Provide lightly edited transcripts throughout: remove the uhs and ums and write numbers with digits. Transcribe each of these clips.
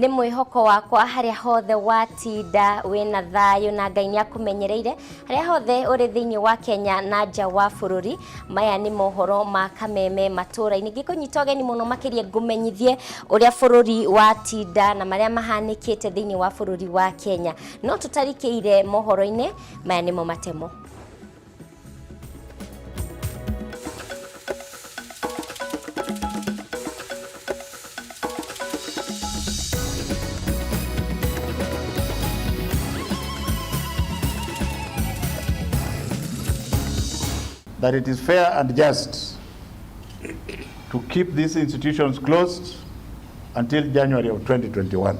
Nĩ mwĩhoko wakwa harĩa hothe watinda wĩna thayũ na Ngai nĩ akũmenyereire harĩa hothe ũrĩ thĩinĩ wa Kenya na nja wa bũrũri. Maya nĩ mohoro ma Kameme matũũra-inĩ. Ngĩkũnyita ũgeni mũno makĩria ngũmenyithie ũrĩa bũrũri watinda na marĩa mahanĩkĩte thĩinĩ wa bũrũri wa Kenya. No tũtarikĩire mohoro-inĩ maya nĩmo matemo. That it is fair and just to keep these institutions closed until January of 2021.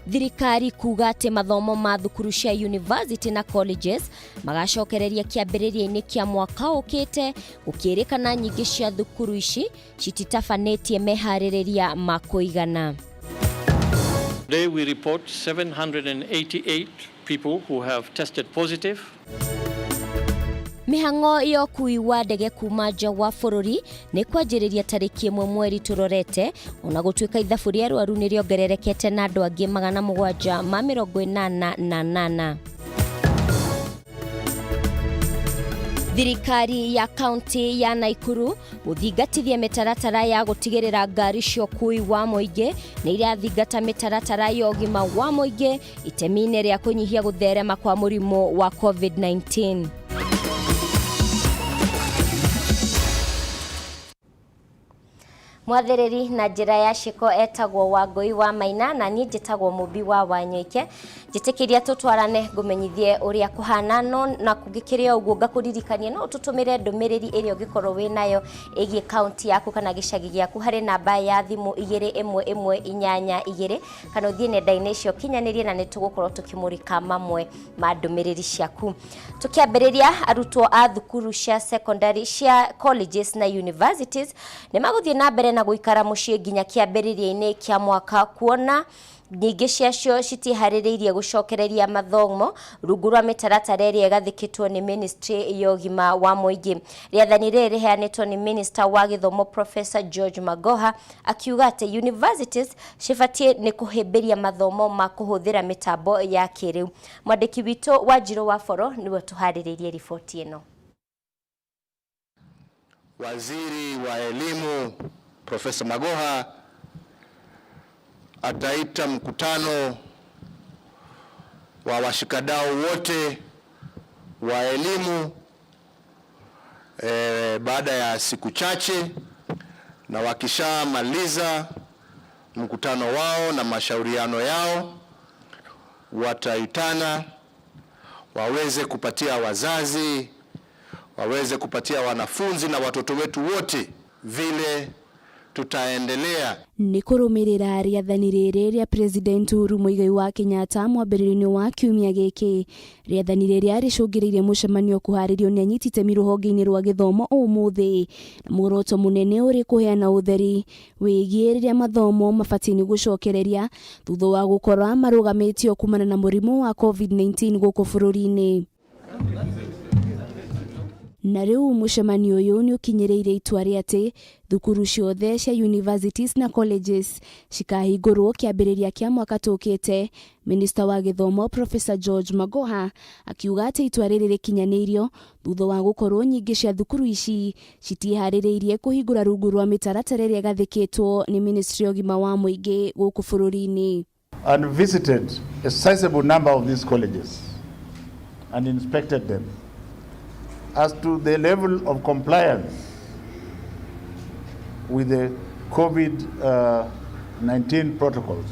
Thirikari kuga atĩ mathomo ma thukuru cia university na colleges magacokereria kĩambĩrĩria-inĩ kĩa mwaka ũkĩte, gũkĩrĩkana nyingĩ cia thukuru ici cititabanĩtie meharĩrĩria ma kũigana. Today we report 788 people who have tested positive. Mĩhang'o ya ũkui wa ndege kuma nja wa bũrũri nĩ kwanjĩrĩria tarĩki 1 mweri tũrorete, ona gũtuĩka ithabu rĩa arwaru nĩ rĩongererekete na andũ angĩ 788. Thirikari ya kaunti ya Naikuru gũthingatithia mĩtaratara ya gũtigĩrĩra ngari cia ũkui wa mũingĩ nĩ irathingata mĩtaratara ya ũgima wa mũingĩ itemi-inĩ rĩa kũnyihia gũtherema kwa mũrimũ wa COVID-19. Mwathĩrĩri na njĩra ya ciĩko etagwo Wangũi wa Maina na niĩ njĩtagwo Mũmbi wa Wanyoike. Njĩtĩkĩria tũtwarane ngũmenyithie ũrĩa kũhana, no na kũngĩkĩrĩ o ũguo ngakũririkania no ũtũtũmĩre ndũmĩrĩri ĩrĩa ũngĩkorwo wĩ nayo ĩgiĩ kaunti yaku kana gĩcagi gĩaku harĩ namba ya thimũ 21182 kana ũthiĩ nenda-inĩ cia ũkinyanĩria na nĩ tũgũkorwo tũkĩmũrĩka mamwe ma ndũmĩrĩri ciaku. Tũkĩambĩrĩria, arutwo a thukuru cia secondary, cia colleges na universities nĩ magũthiĩ na mbere na gũikara mũciĩ nginya kĩambĩrĩria-inĩ kĩa mwaka, kuona nyingĩ ciacio citiĩharĩrĩirie gũcokereria mathomo rungu rwa mĩtaratara ĩrĩa ĩgathĩkĩtwo nĩ ministry ya ũgima wa mũingĩ. Rĩathani rĩrĩ rĩheanĩtwo nĩ minister wa gĩthomo Professor George Magoha, akiuga atĩ universities cibatiĩ nĩ kũhĩmbĩria mathomo ma kũhũthĩra mĩtambo ya kĩrĩu. Mwandĩki witũ Wanjirũ wa Boro nĩwe ũtũharĩrĩirie riboti ĩno. Waziri wa Elimu Profesa Magoha ataita mkutano wa washikadau wote wa elimu baada ya siku chache, na wakishamaliza mkutano wao na mashauriano yao wataitana waweze kupatia wazazi, waweze kupatia wanafunzi na watoto wetu wote vile tutaendelea. Nĩ kũrũmĩrĩra rĩathani rĩrĩ rĩa President Uhuru Muigai wa Kenyatta mwambĩrĩrio-inĩ wa kiumia gĩkĩ. Rĩathani rĩrĩa rĩcũngĩrĩirie mũcemanio kũharĩrio nĩ anyiti itemi rũhonge-inĩ rwa gĩthomo ũmũthĩ, na muoroto mũnene ũrĩ kũheana ũtheri wĩgiĩ rĩrĩa mathomo mabatiĩ nĩ gũcokereria thutha wa gũkorwo marũgamĩtio kumana na mũrimũ wa COVID-19 gũkũ bũrũri-inĩ. Na rĩu mũcemanio ũyũ nĩ ũkinyĩrĩire itua rĩa atĩ thukuru ciothe cia universities na colleges cikahingũrwo kĩambĩrĩria kĩa mwaka tũkĩte. Minista wa gĩthomo Professor George Magoha akiuga atĩ itua rĩrĩ rĩkinyanĩirio thutha wa gũkorwo nyingĩ cia thukuru ici citiĩharĩrĩirie kũhingũra rungu rwa mĩtaratara ĩrĩa ĩgathĩkĩtwo nĩ Ministry ya ũgima wa mũingĩ gũkũ bũrũri-inĩ. And visited a sizable number of these colleges and inspected them as to the level of compliance with the COVID-19 protocols.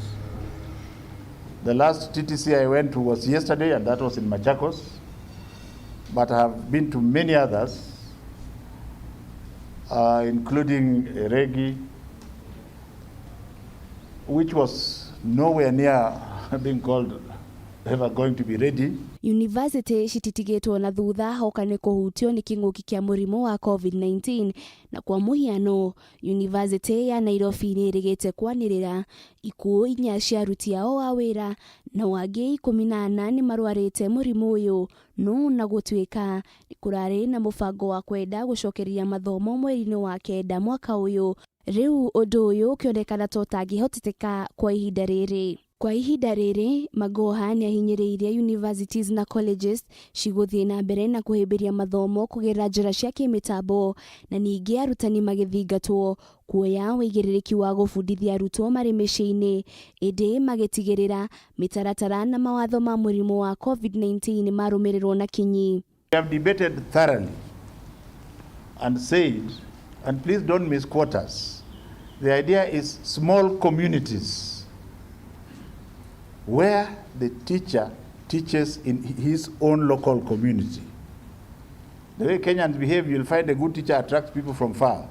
The last TTC I went to was yesterday, and that was in Machakos, but I have been to many others, including Eregi, which was nowhere near being called ever going to be ready. University cititigĩtwo na thutha hoka nĩ kũhutio nĩ kĩng'ũki kĩa mũrimũ wa COVID-19, na kwa mũhiano University ya Nairobi nĩ ĩrĩgĩte kwanĩrĩra ikuũ 4 cia aruti ao a wĩra na angĩ 14 nĩ marwarĩte mũrimũ ũyũ, no na gũtuĩka nĩ kũrarĩ na mũbango wa kwenda gũcokereria mathomo mweri-inĩ wa 9 mwaka ũyũ. Rĩu ũndũ ũyũ ũkĩonekana ta ũtangĩhoteteka kwa ihinda rĩrĩ. Kwa ihinda rĩrĩ, Magoha nĩahinyĩrĩirie universities na colleges cigũthiĩ na mbere na kũhĩmbĩria mathomo kũgerera njĩra cia kĩmĩtambo na ningĩ arutani magĩthingatwo kuoya ũigĩrĩrĩki wa gũbundithia arutwo marĩ mĩciĩ-inĩ ĩndĩ magĩtigĩrĩra mĩtaratara na mawatho ma mũrimũ wa COVID-19 marũmĩrĩrwo na kinyi. We have debated thoroughly and said, and please don't misquote us, the idea is small communities where the teacher teaches in his own local community. The way Kenyans behave, you'll find a good teacher attracts people from far.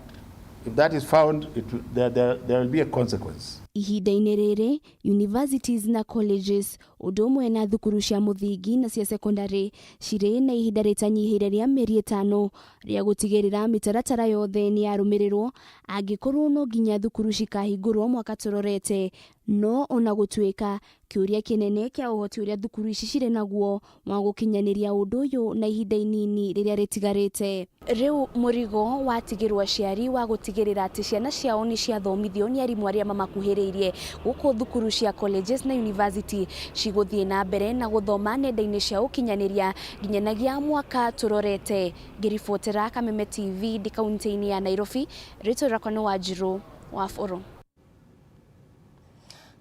If that is found, there will be a consequence. Ihinda-inĩ rĩrĩ, universities na colleges ũndũ ũmwe na thukuru cia mũthingi na cia sekondari cirĩ na ihinda rĩtanyihĩire rĩa mĩeri 5 rĩa gũtigĩrĩra mĩtaratara yothe nĩ yarũmĩrĩrwo angĩkorwo no nginya thukuru cikahingũrwo mwaka tũrorete. No ona gũtuĩka kĩũria kĩnene kĩa ũhoti ũrĩa thukuru ici cirĩ naguo wa gũkinyanĩria ũndũ ũyũ na ihinda inini rĩrĩa rĩtigarĩte. Rĩu mũrigo watigĩrwo aciari wa gũtigĩrĩra atĩ ciana ciao nĩ ciathomithio nĩ arimũ arĩa mamakuhĩrĩirie gũkũ thukuru cia colleges na university cigũthiĩ na mbere na gũthoma nenda-inĩ cia ũkinyanĩria nginyanagia mwaka tũrorete. Ngĩribotera Kameme TV ndĩ kaunti-inĩ ya Nairobi, rĩtwa rĩakwa nĩ Wanjirũ wa Bũrũ.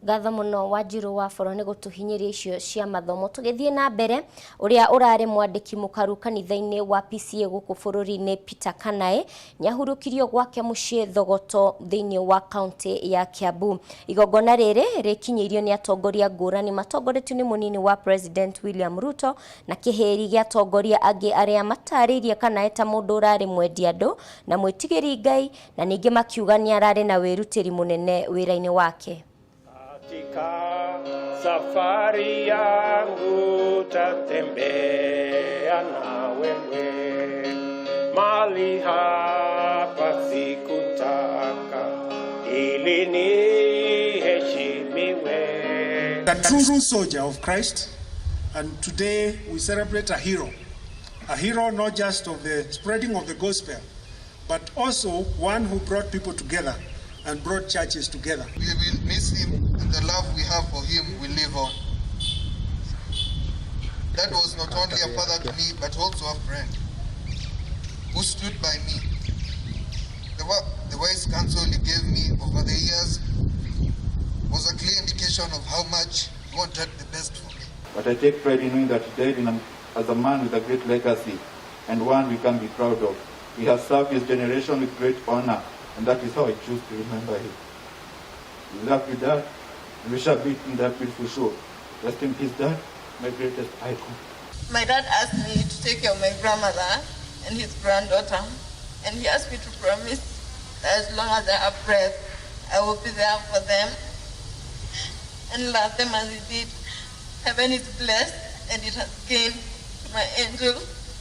Ngatho mũno Wanjirũ wa Bũrũ nĩ gũtũhinyĩria icio cia mathomo. Tũgĩthiĩ na mbere, ũrĩa ũrarĩ mwandĩki mũkaru kanitha-inĩ wa PCA gũkũ bũrũri-inĩ Peter Kanae nĩahurũkirio gwake mũciĩ Thogoto thĩinĩ wa kaunti ya Kiambu. Igongona rĩrĩ rĩkinyĩirio nĩ atongoria ngũrani matongoretio nĩ mũnini wa President William Ruto na kĩhĩri gĩa atongoria angĩ arĩa matarĩirie Kanae ta mũndũ ũrarĩ mwendi andũ na mwĩtigĩri Ngai, na ningĩ makiuga nĩ ararĩ na wĩrutĩri mũnene wĩra-inĩ wake. Katika safari yangu tatembea na wewe, mali hapa sikutaka ili niheshimiwe. A true soldier of Christ, and today we celebrate a hero not just of the spreading of the gospel, but also one who brought people together and brought churches together. We will miss him, and the love we have for him will live on. That was not only a father to me, but also a friend who stood by me. The wise counsel he gave me over the years was a clear indication of how much he wanted the best for me. But I take pride in knowing that he died as a man with a great legacy and one we can be proud of. He has served his generation with great honor, and that is how I choose to remember him. We love you, Dad, and we shall be in that beautiful show. Rest in peace, Dad, my greatest icon. My dad asked me to take care of my grandmother and his granddaughter, and he asked me to promise that as long as I have breath, I will be there for them and love them as he did. Heaven is blessed, and it has gained my angel.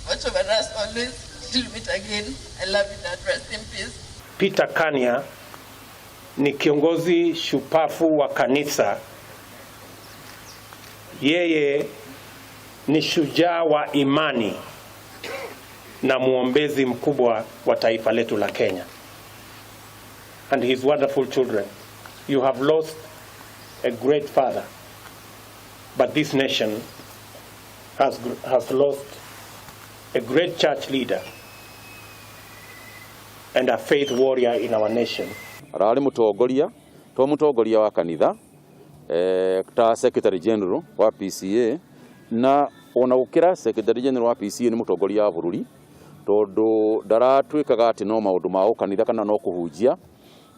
Watch over us always till we meet again. I love you, Dad. Rest in peace. Peter Kania ni kiongozi shupafu wa kanisa. Yeye ni shujaa wa imani na muombezi mkubwa wa taifa letu la Kenya. And his wonderful children. You have lost a great father, but this nation has lost a great church leader and a faith warrior in our nation. Ararĩ mũtongoria, to mũtongoria wa kanitha, ta Secretary General wa PCA, na ona gũkĩra Secretary General wa PCA nĩ mũtongoria wa bũrũri, tondũ ndaratuĩkaga atĩ no maũndũ ma ũkanitha kana no kũhunjia.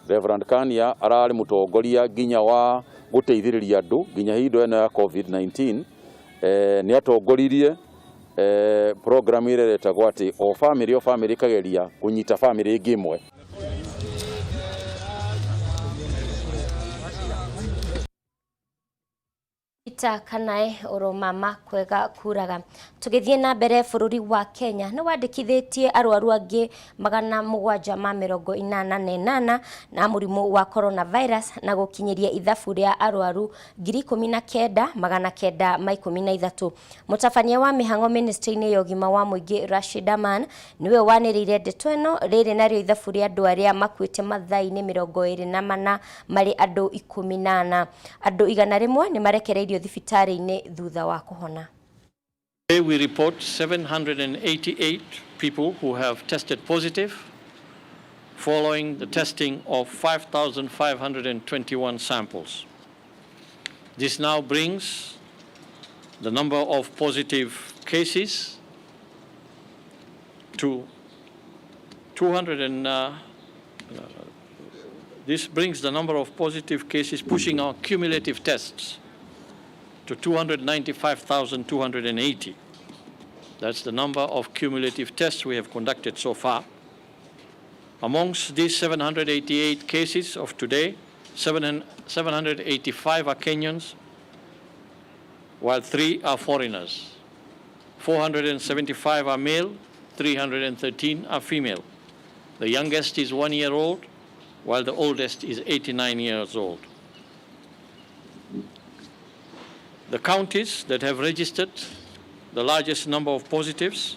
Reverend Kania ararĩ mũtongoria nginya wa gũteithĩrĩria andũ nginya hingo ĩno ya COVID-19. Nĩ atongoririe program ĩrĩa ĩretagwo atĩ o family ĩkageria kũnyita family ĩngĩ ĩmwe. Peter Kanae oro mama kwega kuraga. Tugithie na mbere bururi wa Kenya ni wandikithitie arwaru angi 788 na murimu wa coronavirus na gukinyiria ithabu ria arwaru 19,913. Mutabania wa mihango ministry-ini ya ugima wa muingi Rashid Aman niwe waniriire ndeto ino riri nario ithabu ria andu aria makuite mathaa-ini 24 mari andu 14. Andu 101 ni marekereirio thibitarĩ-inĩ thutha wa kũhona. Today we report 788 people who have tested positive following the testing of 5,521 samples. This now brings the number of positive cases to 200 and, this brings the number of positive cases pushing our cumulative tests to 295,280. That's the number of cumulative tests we have conducted so far. Amongst these 788 cases of today, 785 are Kenyans, while 3 are foreigners. 475 are male, 313 are female. The youngest is 1 year old, while the oldest is 89 years old. The counties that have registered the largest number of positives,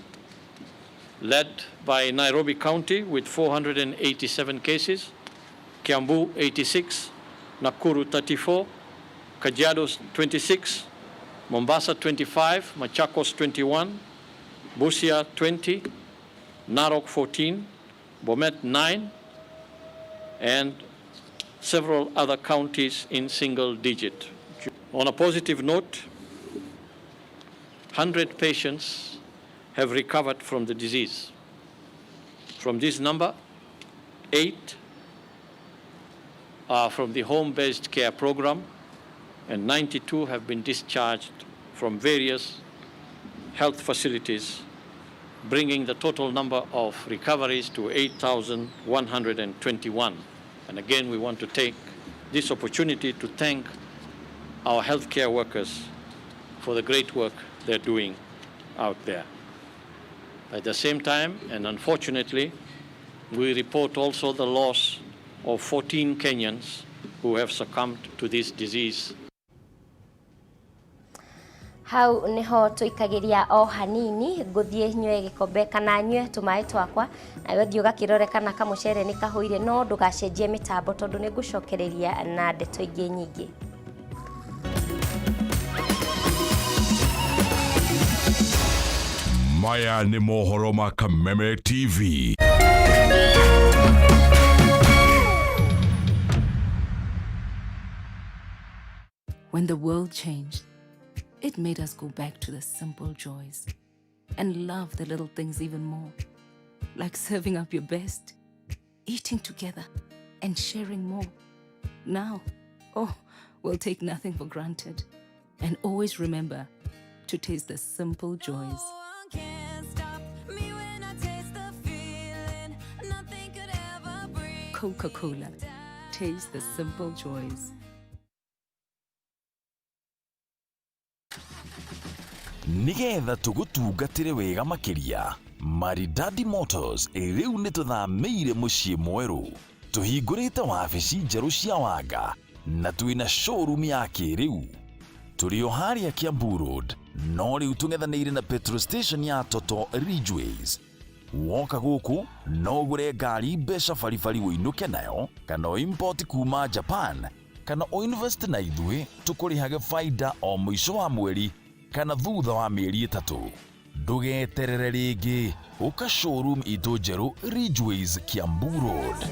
led by Nairobi County with 487 cases, Kiambu 86, Nakuru 34, Kajiado 26, Mombasa 25, Machakos 21, Busia 20, Narok 14, Bomet 9, and several other counties in single digit. On a positive note, 100 patients have recovered from the disease. From this number, 8 are from the home-based care program, and 92 have been discharged from various health facilities, bringing the total number of recoveries to 8,121. And again, we want to take this opportunity to thank our healthcare workers for the great work they're doing out there. At the same time, and unfortunately, we report also the loss of 14 Kenyans who have succumbed to this disease. Hau niho tuikagiria o hanini nguthie nyue gikombe kana nyue tumaĩ twakwa nawe thiĩ ũgakĩrore kana kamũcere nĩ kahũire no ndũgacenjie mĩtambo tondũ nĩ ngũcokereria na ndeto ingĩ nyingĩ. Maya nĩ mohoro ma Kameme TV. When the world changed, it made us go back to the simple joys and love the little things even more, like serving up your best, eating together, and sharing more. Now, oh, we'll take nothing for granted and always remember to taste the simple joys. Coca-Cola, taste the simple joys. Nigetha tugutungatire wega makiria, Maridadi Motors riu ni tuthamĩire mũciĩ mwerũ. Tũhingũrĩte wabici njerũ cia Wanga na twĩna showroom ya kĩrĩu. Tũrĩ o harĩa Kiambu Road, no rĩu tũng'ethanĩire na petrol station ya Total Ridgeways. Woka gũkũ no ũgũre ngari mbeca baribari ũinũke nayo, kana ũimport kuma Japan, kana ũinvest na ithuĩ tũkũrĩhage baida o mũico wa mweri kana thutha wa mĩeri 3. Ndũgeterere rĩngĩ, ũka showroom itũ njerũ Ridgeways Kiambu Road.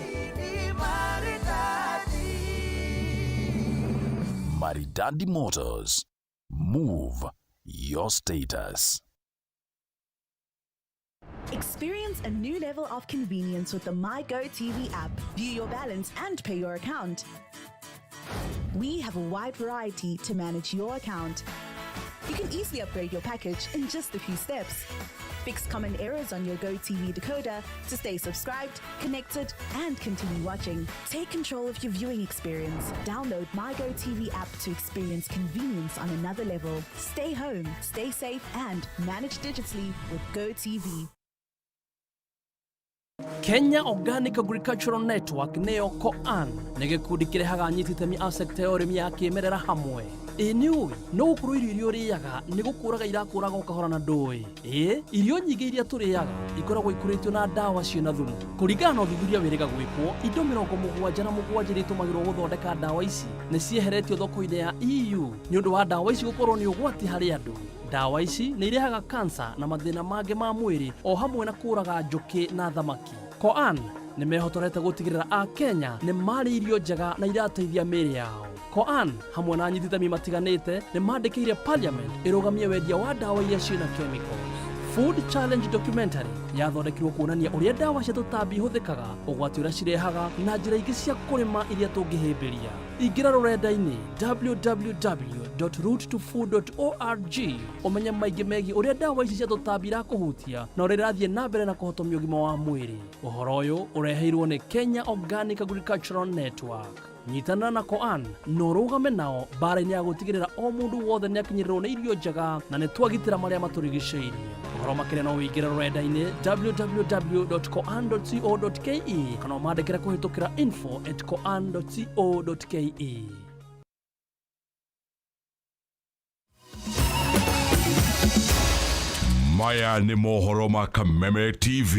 Maridadi Motors, move your status. Experience a new level of convenience with the MyGo TV app. View your balance and pay your account. We have a wide variety to manage your account. You can easily upgrade your package in just a few steps. Fix common errors on your GoTV decoder to stay subscribed, connected, and continue watching. Take control of your viewing experience. Download MyGoTV app to experience convenience on another level. Stay home, stay safe, and manage digitally with GoTV. Kenya Organic Agricultural Network nĩyo KOAN nĩ gĩkundi kĩrehaga anyiti itemi a sekta ya ũrĩmi ya kĩmerera hamwe. Ĩ nĩ ũĩ no gũkorwo irio iria ũrĩaga nĩ gũkũraga irakũraga o kahora na ndũĩ. Ĩ irio nyingĩ iria tũrĩaga ikoragwo ikũrĩtio na ndawa ciĩna thumu. Kũringana na ũthuthuria wĩrĩga gwĩkwo, indo 77 iria itũmagĩrwo gũthondeka ndawa ici nĩ cieheretio thoko-inĩ ya EU nĩ ũndũ wa ndawa ici gũkorwo nĩ ũgwati harĩ andũ. Ndawa ici nĩ irehaga kansa na mathĩna mangĩ ma mwĩrĩ o hamwe na kũraga njũkĩ na thamaki. KOAN nĩ mehotorete gũtigĩrĩra a Kenya nĩ marĩ irio njega na irateithia mĩĩrĩ yao. KOAN hamwe na anyiti itemi matiganĩte nĩ mandĩkĩire parliament ĩrũgamie wendia wa ndawa iria ciĩna chemicals. Food Challenge documentary yathondekirwo kuonania ũrĩa ndawa cia tũtambi ihũthĩkaga, ũgwati ũrĩa cirehaga na njĩra ingĩ cia kũrĩma iria tũngĩhĩmbĩria. Ingĩra rũrenda-inĩ www.roottofood.org ũmenye maingĩ megiĩ ũrĩa ndawa ici cia tũtambi irakũhutia na ũrĩa irathiĩ na mbere na kũhotomia ũgima wa mwĩrĩ. Ũhoro ũyũ ũreheirwo nĩ Kenya Organic Agricultural Network. Nyitanĩra na KOAN na ũrũgame nao mbara-inĩ ya gũtigĩrĩra o mũndũ wothe nĩ akinyĩrĩrwo nĩ irio njega na nĩ twagitĩra marĩa matũrigicĩirie. Ũhoro makĩria no ũingĩre rũrenda-inĩ www.koan.co.ke kana ũmandĩkĩre kũhĩtũkĩra info@koan.co.ke. Maya nĩ mohoro ma Kameme TV.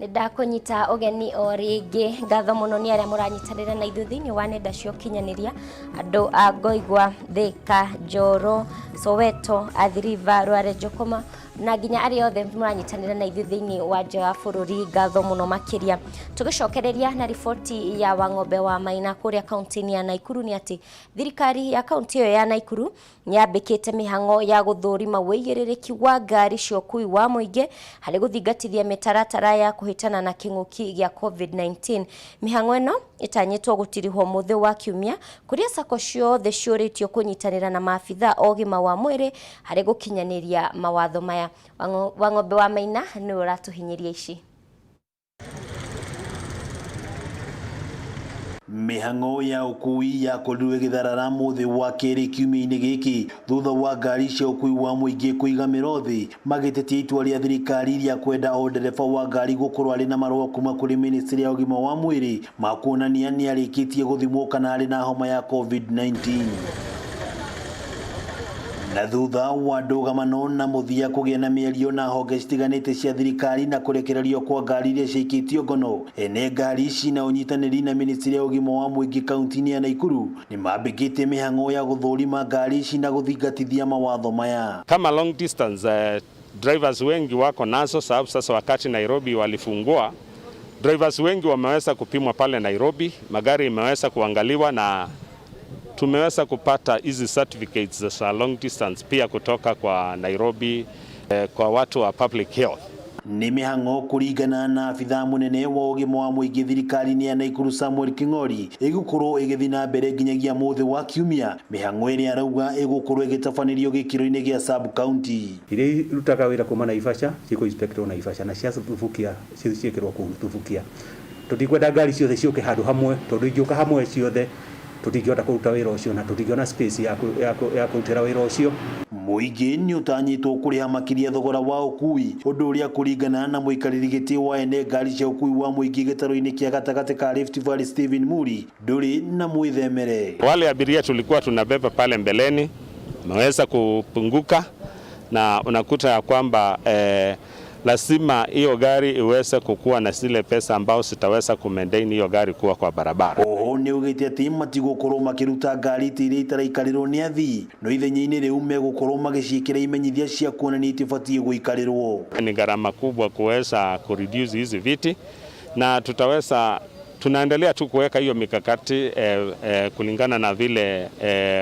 Nĩ ndakũnyita ũgeni o rĩngĩ. Ngatho mũno nĩ arĩa mũranyitanĩra na ithuĩ thĩinĩ wa nenda cia ũkinyanĩria, andũ a Ngoigwa, Thika, Njoro, Soweto, Athi River, Rware Njokoma na nginya arĩa othe mũranyitanĩra na ithuĩ thĩinĩ wa nja wa bũrũri, ngatho mũno makĩria. Tũgĩcokereria na riboti ya Wang'ombe wa Maina kũrĩa kaunti-inĩ ya Naikuru nĩ atĩ thirikari ya kaunti ĩyo ya Naikuru nĩyambĩkĩte mĩhang'o ya gũthũrima wĩigĩrĩrĩki wa ngari cia ũkui wa mũingĩ harĩ gũthingatithia mĩtaratara ya kũhĩtana na kĩng'ũki gĩa COVID-19. Mĩhang'o ĩno ĩtanyĩtwo gũtirihwo mũthĩ wa kiumia kũrĩa sacco ciothe ciũrĩtio kũnyitanĩra na maabitha a ũgima wa mwĩrĩ harĩ gũkinyanĩria mawatho maya. Wang'ombe wa Maina nĩwe ũratũhinyĩria ici. Mĩhang'o ya ũkui yakorirwo ĩgĩtharara mũthĩ wa kerĩ kiumia-inĩ gĩkĩ thutha wa ngari cia ũkui wa mũingĩ kũiga mĩrothi magĩtetia itua rĩa thirikari rĩa kwenda o ndereba wa ngari gũkorwo arĩ na marũa kuma kũrĩ ministry ya ũgima wa mwĩrĩ ma kuonania nĩ arĩkĩtie gũthimwo kana arĩ na homa ya COVID-19. Na thutha wa ndũgamano na mũthia kũgĩa na mĩario na honge citiganĩte cia thirikari na kũrekererio kwa ngari iria ciaikĩtio ngono, ene ngari ici na ũnyitanĩri na ministry ya ũgima wa mũingĩ kaunti-inĩ ya Naikuru nĩ mambĩkĩte mĩhang'o ya gũthũrima ngari ici na gũthingatithia mawatho maya. Kama long distance drivers wengi wako nazo, sababu sasa wakati Nairobi walifungua, drivers wengi wameweza kupimwa pale Nairobi, magari imeweza kuangaliwa na tumeweza kupata hizi certificates za long distance pia kutoka kwa Nairobi kwa watu wa public health. Nĩ mĩhang'o kũringana na abithaa mũnene wa ũgima wa mũingĩ thirikari-inĩ ya Naikuru Samuel King'ori ĩgũkorwo ĩgĩthiĩ na mbere nginyagia mũthĩ wa kiumia, mĩhang'o ĩrĩa arauga ĩgũkorwo ĩgĩtabanĩrio gĩkĩro-inĩ gĩa sub county. Iria irutaga wĩra kuma Naivasha cikũ inspectwo Naivasha na cia Subukia ciĩkĩrwo kũu Subukia. Tũtikwenda ngari ciothe ciũke handũ hamwe tondũ ingĩũka hamwe ciothe tũtingĩhota kũruta wĩra ũcio na tũtingĩona space ya kũrutĩra wĩra ũcio. Mũingĩ nĩ ũtanyĩtwo kũrĩha makĩria thogora wa ũkui, ũndũ ũrĩa kũringana na mũikarĩri gĩtĩ wa ene ngari cia ũkui wa mũingĩ gĩtarũ-inĩ kĩa gatagatĩ ka Rift Valley Stephen Muri ndũrĩ na mwĩthemere. Wale abiria tulikuwa tunabeba pale mbeleni wameweza kupunguka na unakuta ya kwamba lazima hiyo gari iweze kukua na zile pesa ambao sitaweza kumaintain hiyo gari kuwa kwa barabara. Oho nĩ ugĩte atĩ matigũkorwo makĩruta ngari ta iria itaraikarĩrwo nĩ athii, no ithenya-inĩ rĩu megũkorwo magĩciĩkĩra imenyithia cia kuonania itibatiĩ gũikarĩrwo. Ni gharama kubwa kuweza kureduce hizi viti na tutaweza Tunaendelea tu kuweka hiyo mikakati kulingana na vile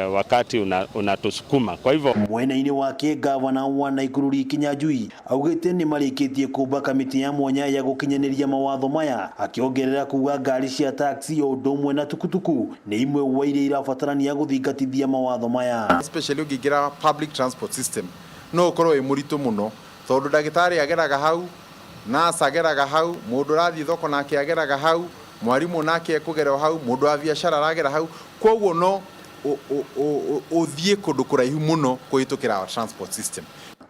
wakati unatusukuma una. Kwa hivyo Mwena-inĩ wake gavana wa Naikuru Lee Kinyanjui augĩte nĩ marĩkĩtie kũmba kamĩtĩ ya mwanya ya gũkinyanĩria mawatho maya, akĩongerera kuga ngari cia taxi o ũndũ ũmwe na tukutuku nĩ imwe wa iria irabatarania gũthingatithia mawatho maya. Especially ũngĩingĩra public transport system no ũkorwo wĩ mũritũ mũno tondũ ndagĩtarĩ ageraga hau, nurse ageraga hau, mũndũ ũrathiĩ thoko nake ageraga hau, mwarimũ nake ekũgera o hau, mũndũ wa biacara aragera hau, koguo no ũthiĩ kũndũ kũraihu mũno kũhĩtũkĩra our transport system.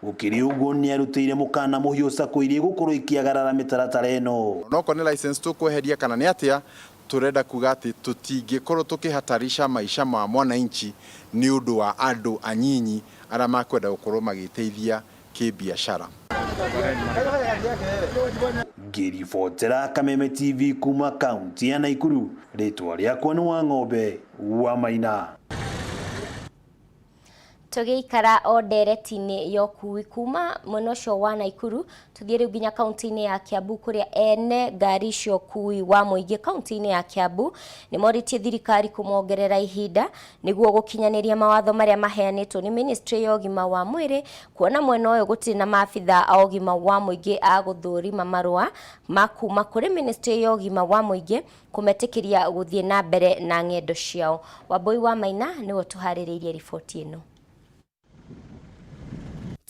Gũkĩrĩ ũguo nĩ arutĩire mũkana mũhiũ sacco iria igũkorwo ikĩagarara mĩtaratara ĩno. Onokorwo nĩ license tũkweheria kana nĩ atĩa, tũrenda kuga atĩ tũtingĩkorwo tũkĩhatarisha maica ma mwananchi nĩ ũndũ wa andũ anyinyi arĩa makwenda gũkorwo magĩteithia kĩbiacara. Ngĩribotera Kameme TV kuma kaunti ya Naikuru, rĩtwa rĩakwa nĩ Wang'ombe wa Maina. Tũgĩikara o ndereti-inĩ ya ũkui kuma mwena ũcio wa Naikuru, tũthiĩ rĩu nginya kaunti-inĩ ya Kiambu kũrĩa ene ngari cia ũkui wa mũingĩ kaunti-inĩ ya Kiambu nĩ morĩtie thirikari kũmongerera ihinda nĩguo gũkinyanĩria mawatho marĩa maheanĩtwo nĩ ministry ya ũgima wa mwĩrĩ, kuona mwena ũyũ gũtirĩ na maabitha a ũgima wa mũingĩ a gũthũrima marũa ma kuma kũrĩ ministry ya ũgima wa mũingĩ kũmetĩkĩria gũthiĩ na mbere na ng'endo ciao. Wambui wa Maina nĩwe ũtũharĩrĩirie riboti ĩno.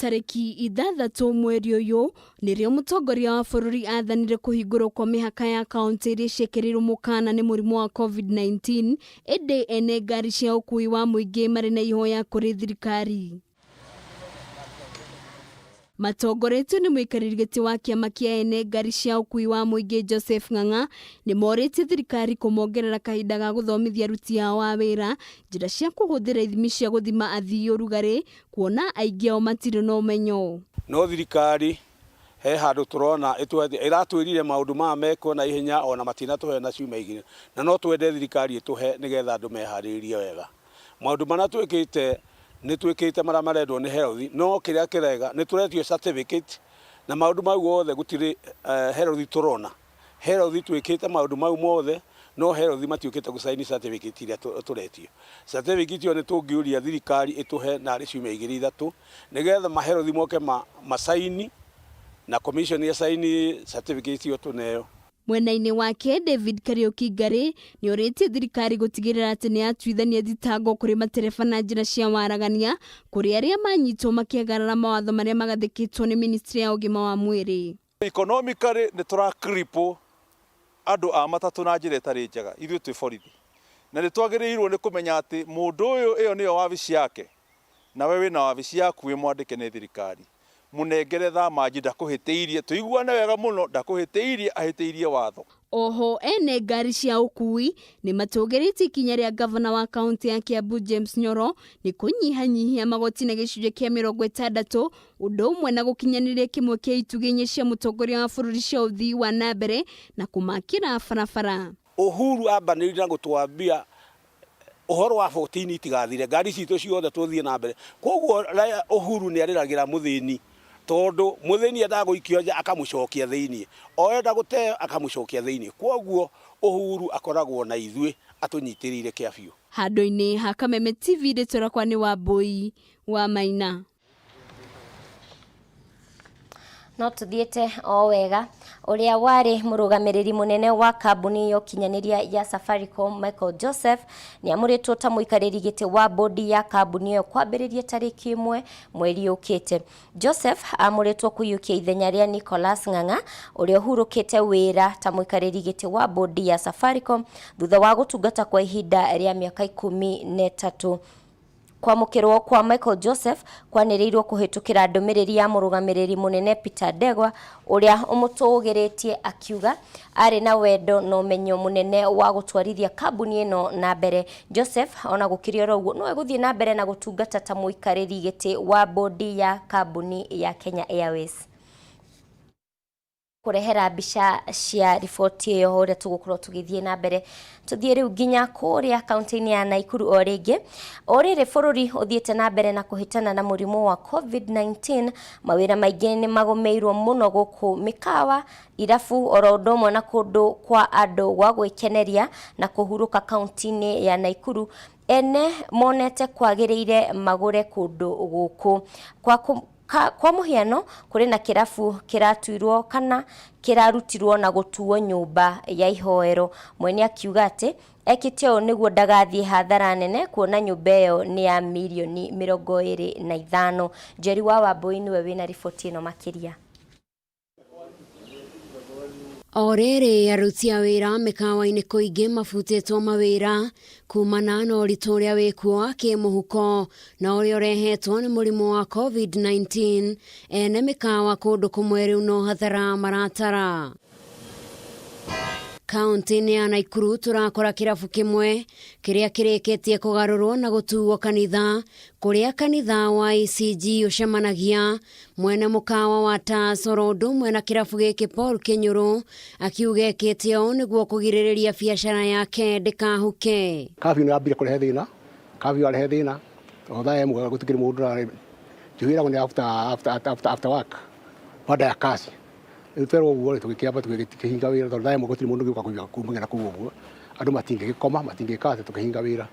Tarĩki 6 mweri ũyũ nĩrĩo mũtongoria wa bũrũri athanire kũhingũrwo kwa mĩhaka ya kaunti iria ciĩkĩrĩirwo mũkana nĩ mũrimũ wa COVID-19, ĩndĩ ene ngari cia ũkui wa mũingĩ marĩ na ihoya kũrĩ thirikari. Matongoretio nĩ mũikarĩri gĩtĩ wa kĩama kĩa ene ngari cia ũkui wa mũingĩ Joseph Ng'ang'a nĩ morĩtie thirikari kũmongerera kahinda ga gũthomithia aruti ao a wĩra njĩra cia kũhũthĩra ithimi cia gũthima athii ũrugarĩ, kuona aingĩ ao matirĩ na ũmenyo. No thirikari he handũ tũrona ĩratwĩrire maũndũ maya mekwo na ihenya ona matinatũhe na ciumia igĩrĩ, na no twende thirikari ĩtũhe nĩgetha andũ meharĩrĩrie wega. Maũndũ marĩa twĩkĩte nĩ twĩkĩte marĩa marendwo nĩ health, no kĩrĩa kĩrega nĩ tũretio certificate na maũndũ mau mothe gũtirĩ health tũrona. Health twĩkĩte maũndũ mau mothe, no health matiũkĩte gũcaini certificate iria tũretio. Certificate ĩyo nĩ tũngĩũria thirikari ĩtũhe narĩ ciumia igĩrĩ ithatũ nĩgetha ma health moke macaini na commission ya saini certificate ĩyo tũneo. Mwena-inĩ wake David Kariuki Ngari nĩ orĩtie thirikari gũtigĩrĩra atĩ nĩ yatuithania thitango kũrĩ matereba na njĩra cia waragania kũrĩ arĩa manyitwo makĩagarara mawatho marĩa magathĩkĩtwo nĩ ministry ya ũgima wa mwĩrĩ. Economically nĩ tũra cripple andũ a matatũ na njĩra ĩtarĩ njega ithuĩ twĩ borithi, na nĩ twagĩrĩirwo nĩ kũmenya atĩ mũndũ ũyũ ĩyo nĩyo wabici yake, nawe wĩna wabici yaku wĩ mwandĩke nĩ thirikari, mũnengere thamanji ndakũhĩtĩirie, tũiguane wega mũno, ndakũhĩtĩirie, ahĩtĩirie watho. Oho ene ngari cia ũkui nĩ matũgĩrĩtie ikinya rĩa gavana wa kaunti ya Kiambu James Nyoro nĩ kũnyihanyihia magoti na gĩcunjĩ kĩa 60, ũndũ ũmwe na gũkinyanĩria kĩmwe kĩa itugĩ inya cia mũtongoria wa bũrũri cia ũthii wa na mbere na kũmakĩra barabara. Uhuru ambanĩrĩire na gũtwambia ũhoro wa 14 itigathire, ngari citũ ciothe tũthiĩ na mbere. Koguo Uhuru nĩ arĩragĩra mũthĩni, tondũ mũthĩni endaga gũikio nja akamũcokia thĩiniĩ, o enda gũteo akamũcokia thĩiniĩ. Koguo Uhuru akoragwo na ithuĩ atũnyitĩrĩire kĩa biũ. Handũ-inĩ ha Kameme TV rĩtwa rĩakwa nĩ Wambui wa Maina. No tuthiĩte o wega. Ũrĩa warĩ mũrũgamĩrĩri mũnene wa kambuni ya ũkinyanĩria ya Safaricom Michael Joseph nĩ amũrĩtwo ta mũikarĩri gĩtĩ wa bodi ya kambuni ĩyo kwambĩrĩria tarĩki 1 mweri ũkĩte. Joseph amũrĩtwo kũiyũkia ithenya rĩa Nicholas Ng'ang'a ũrĩa ũhurũkĩte wĩra ta mũikarĩri gĩtĩ wa bodi ya Safaricom thutha wa gũtungata kwa ihinda rĩa mĩaka 13. Kwamũkĩrwo kwa Michael Joseph kwanĩrĩirwo kũhĩtũkĩra ndũmĩrĩri ya mũrũgamĩrĩri mũnene Peter Ndegwa ũrĩa ũmũtũgĩrĩtie akiuga arĩ na wendo na ũmenyo mũnene wa gũtwarithia kambuni ĩno na mbere. Joseph ona gũkĩrĩ oro ũguo no egũthiĩ na mbere na gũtungata ta mũikarĩri gĩtĩ wa bodi ya kambuni ya Kenya Airways. Kũrehera mbica cia riboti ĩyo ũrĩa tũgũkorwo tũgĩthiĩ na mbere. Tũthiĩ rĩu nginya kũrĩa kaunti-inĩ ya Naikuru o rĩngĩ. O rĩrĩ bũrũri ũthiĩte na mbere na kũhĩtana na mũrimũ wa COVID-19, mawĩra maingĩ nĩ magũmĩirwo mũno gũkũ mĩkawa, irabu oro ũndũ ũmwe na kũndũ kwa andũ gwa gwĩkeneria na kũhurũka kaunti-inĩ ya Naikuru. Ene monete kwagĩrĩire magũre kũndũ gũkũ kwa Ka, kwa mũhiano, kũrĩ na kĩrabu kĩratuirwo kana kĩrarutirwo na gũtuo nyũmba ya ihoero. Mwene akiuga atĩ ekĩte ũũ nĩguo ndagathiĩ hathara nene kuona nyũmba ĩyo nĩ ya mirioni 25. Njeri wa Wambũi nĩwe wĩna riboti ĩno makĩria. O rĩrĩ aruti a wĩra mĩkawa-inĩ kũingĩ mabutĩtwo mawĩra kumana na ũritũ ũrĩa wĩkuo wa kĩmũhuko na ũrĩa ũrehetwo nĩ mũrimũ wa COVID-19, ene mĩkawa kũndũ kũmwe rĩu no hathara maratara. Kaunti-inĩ ya Naikuru tũrakora kĩrabu kĩmwe kĩrĩa kĩrĩkĩtie kũgarũrwo na gũtuo kanitha kũrĩa kanitha wa ECG ũcemanagia. Mwene mũkawa wa Tas oro ũndũ ũmwe na kĩrabu gĩkĩ Paul Kĩnyũrũ akiuga ekĩte ũũ nĩguo kũgirĩrĩria biacara yake ndĩkahuke. Curfew nĩ yambire kũrehe thĩna, curfew yarehe thĩna tondũ thaa ĩmwe gũtikĩrĩ mũndũ ũrarĩ, njũhĩragwo nĩ after, after, after, after work baada ya kazi. Rĩu twerwo ũguo rĩ, tũgĩkĩamba tũgĩkĩhinga wĩra tondũ thaa ĩmwe gũtirĩ mũndũ ũngĩũka kũiya kumagĩra kũu ũguo, andũ matingĩgĩkoma, matingĩka atĩa, tũkĩhinga wĩra.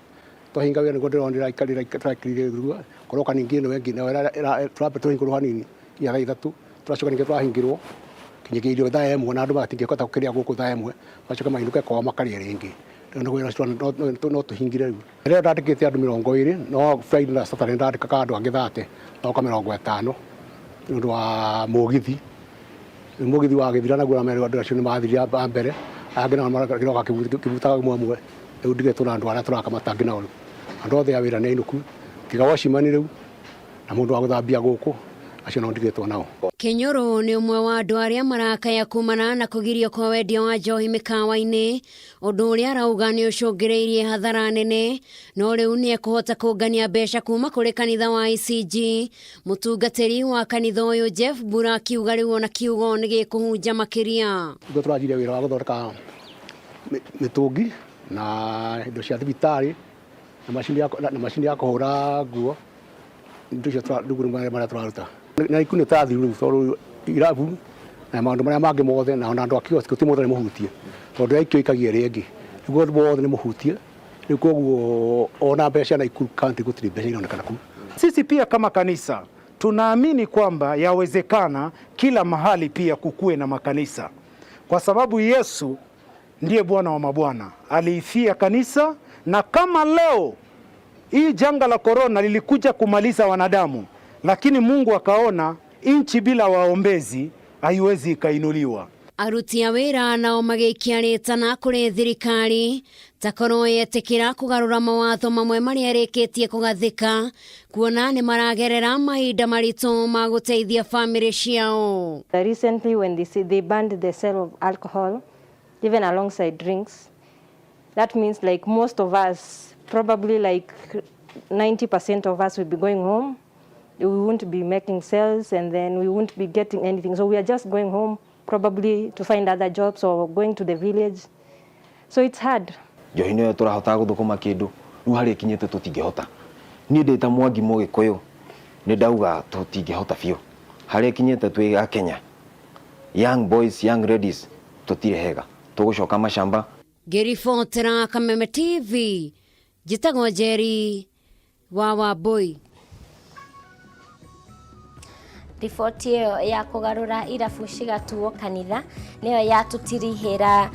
Twahinga wĩra nĩguo ndĩronire tũraikarire rua, kũroka ningĩ ĩno ĩngĩ nayo tũramba tũhingũrwo hanini nginya thaa ithatũ, tũracoka ningĩ tũrahingĩrwo nginyagia irio thaa ĩmwe na andũ matingĩhota kũrĩa gũkũ thaa ĩmwe, macoke mainũke kwao makarĩe rĩngĩ. Rĩu nĩguo wĩra ũcio no tũhingire rĩu. Rĩrĩa ndandĩkĩte andũ 20, no Friday na Saturday ndandĩkaga andũ angĩ 30, magoka 50 nĩ ũndũ wa mũgithi. Rĩu mũgithi wagĩthira naguo na andũ acio nĩ mathirire a mbere, aya angĩ nao kĩroka kĩbutaga ũmwe ũmwe, rĩu ndigĩtwo na andũ arĩa tũraka matangĩ nao rĩu. Andũ othe a wĩra nĩ ainũku, tiga watchman rĩu na mũndũ wa gũthambia gũkũ, acio no ndigĩtwo nao. Kĩnyũrũ nĩ ũmwe wa andũ arĩa marakaya kumana na kũgirio kwa wendia wa njohi mĩkawa-inĩ, ũndũ ũrĩa arauga nĩ ũcũngĩrĩirie hathara nene, no rĩu nĩ ekũhota kũngania mbeca kuma kũrĩ kanitha wa ICG. Mũtungatĩri wa kanitha ũyũ Jeff Mbura akiuga rĩu ona kiugo nĩ gĩkũhunja makĩria. Nĩguo tũranjirie wĩra wa gũthondeka mĩtũngi na indo cia thibitarĩ na macini ya na macini ya kũhũra nguo, indo icio rĩu nĩ marĩa tũraruta. Na ikundi nĩ tũrathiĩ rĩu tondũ irabu na maũndũ marĩa mangĩ mothe na ona andũ a kiosk gũtirĩ mũndũ ũtarĩ mũhutie tondũ yaikio ikagia ĩrĩa ĩngĩ. Rĩu andũ othe nĩ mũhutie rĩu koguo ona mbeca Nakuru county gũtirĩ mbeca ironekana kũu. Sisi pia kama kanisa tunaamini kwamba yawezekana kila mahali pia kukuwe na makanisa, kwa sababu Yesu ndiye Bwana wa mabwana, aliifia kanisa. Na kama leo hii janga la korona lilikuja kumaliza wanadamu, lakini Mungu akaona nchi bila waombezi haiwezi ikainuliwa. Aruti a wĩra nao magĩikia rĩtana kũrĩ thirikari takorwo yetĩkĩra kũgarũra mawatho mamwe marĩa ĩrĩkĩtie kũgathĩka kuona nĩ maragerera mahinda maritũ ma gũteithia bamĩrĩ ciao. Recently when they say they banned the sale of alcohol even alongside drinks, that means like most of us, probably like 90% of us will be going home. We won't be making sales and then we won't be getting anything. So we are just going home probably to find other jobs or going to the village. So it's hard. Njohi nĩyo tũrahotaga gũthũkũma kĩndũ, rĩu harĩa ĩkinyĩte tũtingĩhota. Niĩ ndĩ ta Mwangi Mũgĩkũyũ nĩ ndauga tũtingĩhota biũ. Harĩa ĩkinyĩte twĩ a Kenya, young boys, young ladies tũtirĩ hega, tũgũcoka macamba. Ngĩribotera Kameme TV, njĩtagwo Njeri wa Wambũi. Riboti ĩyo ya kũgarũra irabu cigatuo kanitha nĩyo yatũtirihĩra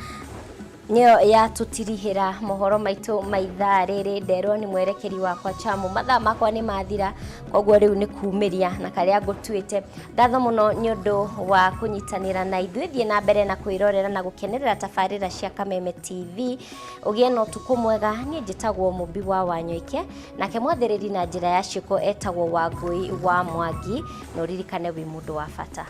nĩyo yatũtirihĩra mohoro maitũ ma ithaa rĩrĩ. Nderwo nĩ mwerekeri wakwa Chamu, mathaa makwa nĩ mathira, koguo rĩu nĩ kumĩria na karĩa ngũtuĩte. Ngatho mũno nĩ ũndũ wa kũnyitanĩra na ithuĩ. Thiĩ na mbere na kwĩrorera na gũkenerera tabarĩra cia Kameme TV. Ũgĩe na ũtukũ mwega. Niĩ njĩtagwo Mũmbi wa Wanyoike, nake mwathĩrĩri na njĩra ya ciĩko etagwo Wangũi wa Mwangi, na ũririkane wĩ mũndũ wa bata.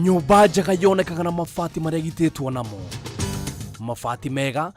Nyũmba njega yonekaga na mabati marĩa ĩgitĩtwo namo. Mabati mega